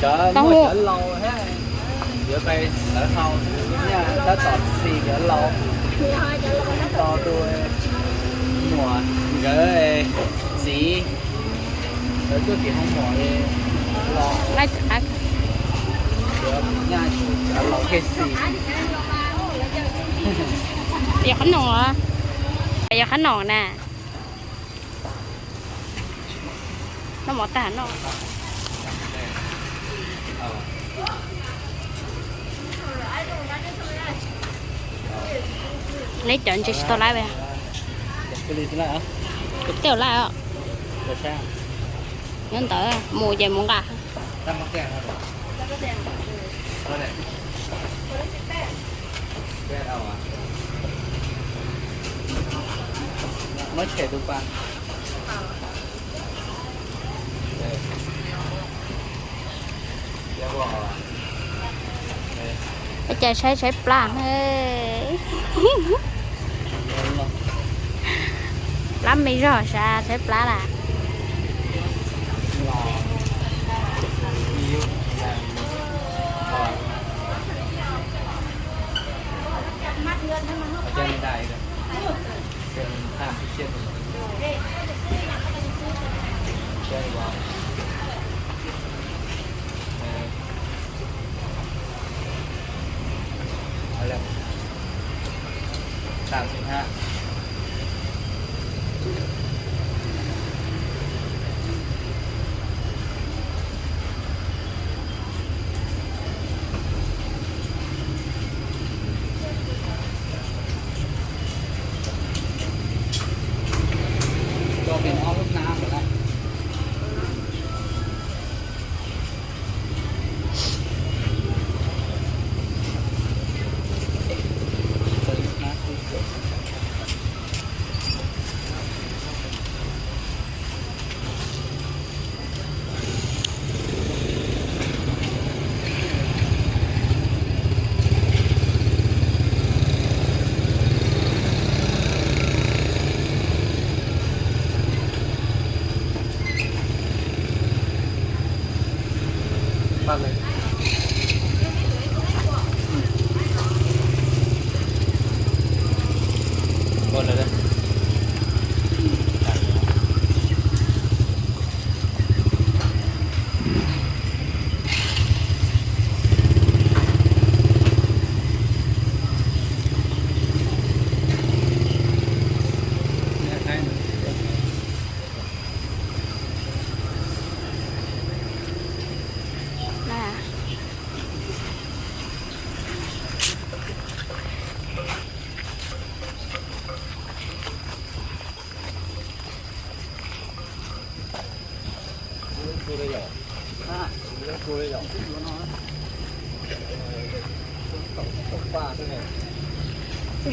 Cov muaj cov laus thiab, yuav pais lawv haus, tab tom xis cov laus, tos tus muam nkawd txiv, nkawd tuaj tim hoo muam los, yuav nyaj cov laus thiaj xis. Yog qhov no, yog qhov no na. Noj mov tag noj. Neb cov ntses tsis tau lab. Tej lab os. Nyob ntawd mus ces mus nqa. Muab tshem tus pas. Ua cas saib saib plab. Plab me zog sav saib plab lawm.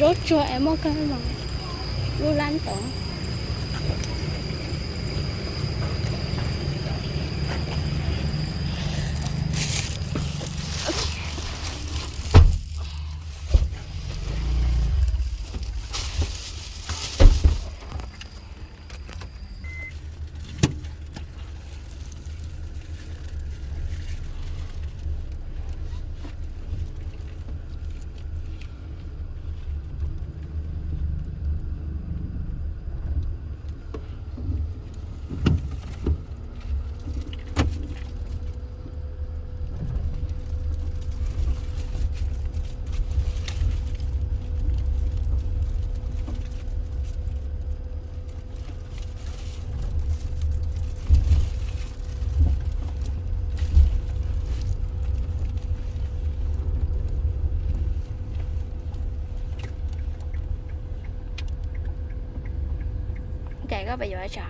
Zaub tsuag es muaj kawg mas lub lab tod. Koj pab yuav tsa.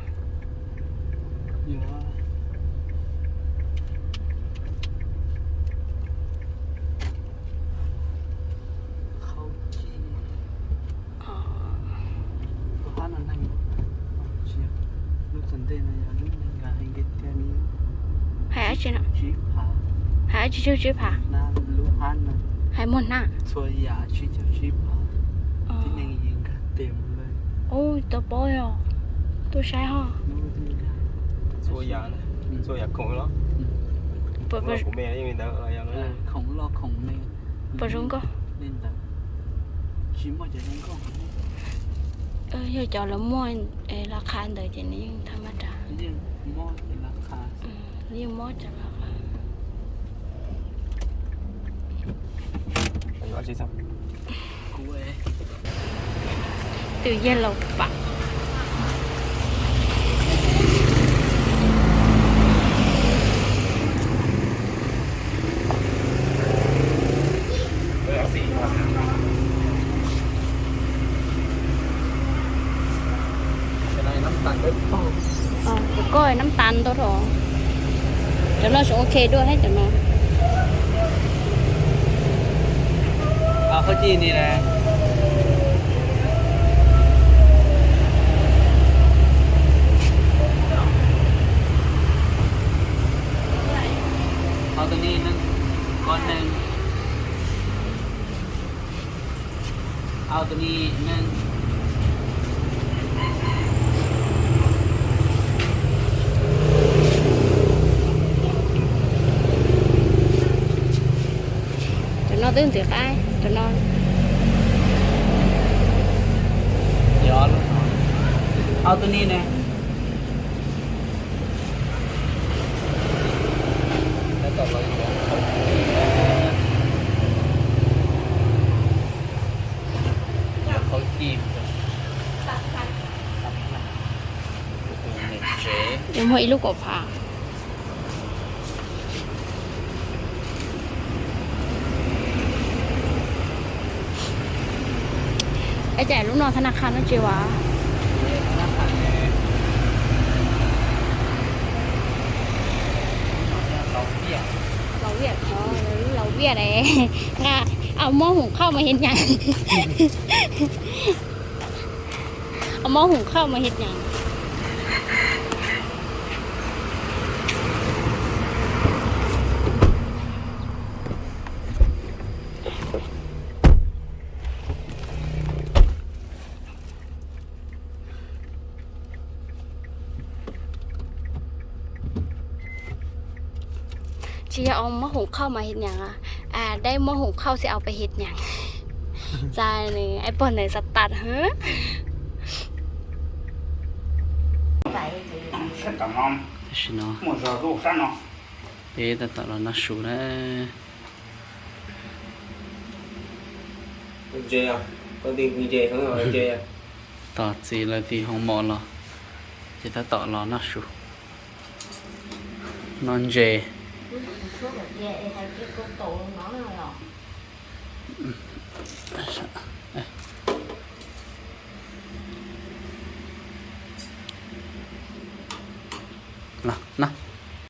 Hais dab tsi no? Hais dab tsi tsib phav? Hais muag hnab. Ub, tau paub yog tuaj saib ho. Puas zoo nkauj? Yog cov lawv muaj laj qha ntawd ces nws yeej thaj maj tas. Yeej mob cov laj qha. Tus yawg laus pam. Cov koj nab tas ntau dhau. Cov no tseem ok dua thiab cov no. Cov no twb ntxiv qab, cov no. Ob tug ni ne. Yuav muaj ib lub kaum phav. Es cas lub no thab na kha no tsis vas? Laus viaj, laus viaj ne. Nqa, mob hoom khauj mas hiav nyaam. Mob hoom khauj mas hiav nyaam. Tsis yog mob hoom khauj mas hiav nyaam, dab mob hoom khauj xwb au peb hiav nyaam. Txais nws es pog ntawd xav tas hwv. Tam sim no peb tab tom los noj su na. Tos txiv lawv tim hoo mom los ces tab tom los noj su, noj ntses.